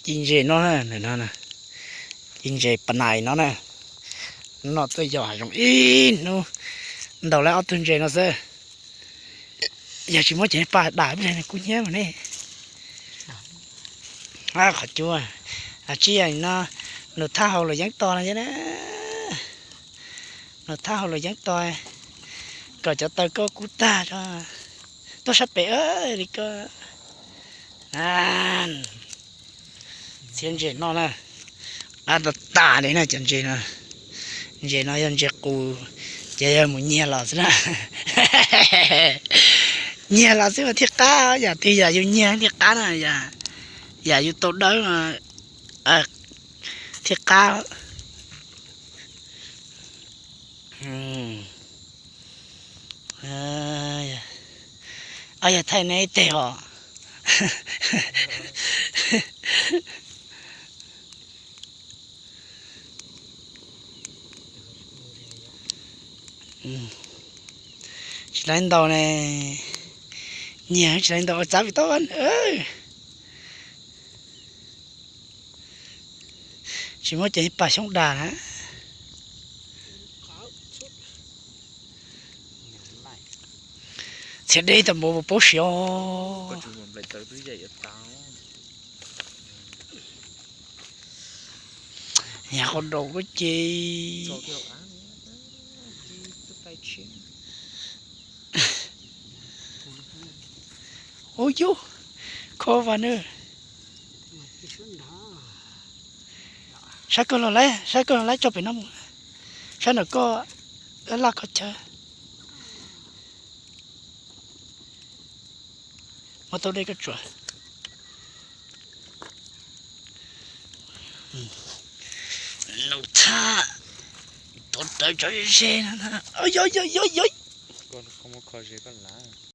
Ci ntses no na, ci ntses pa nais no na, no tuaj yos hav zoov ib hnub ntaus lawm ob tug ntses no xwb. Yog tsis muab cov pa dam ib pliag kub hnyiab mas ne. Qhov cua, tsis yog no, nws thab hau luam yeeb to no thiab na. Nws thab hau luam yeeb to, kom cov taw koj kub tag, tuaj sab pem li koj. Txhiab ntses no na, qab tas tas li na cov ntses no. Ntses no yog ntses qus, ces yog mus nyiag los xwb na. Nyiag los xwb mas thiaj qab, yam twg yam yus nyiag thiaj qab na, yam yus tau dawb thiaj qab. Yog thaij neb ib teg os. Tsis laib ntaus ne, nyiag tsis laib ntaus ua txav vim tau. Tsis muab cov ib pas xyoob dag na. Txhiab deb tau npaum paub siav. Nyab qhov daus kuj ces. Ub yub, kho vas nws. Saib kawg los laib, saib kawg los laib tso pem no mus. Saib ntawm koj, laj koj chaw. Muab tau dej koj tsuam. Nus thaj, tuav rawv tso ze no. Yog yog yog yog.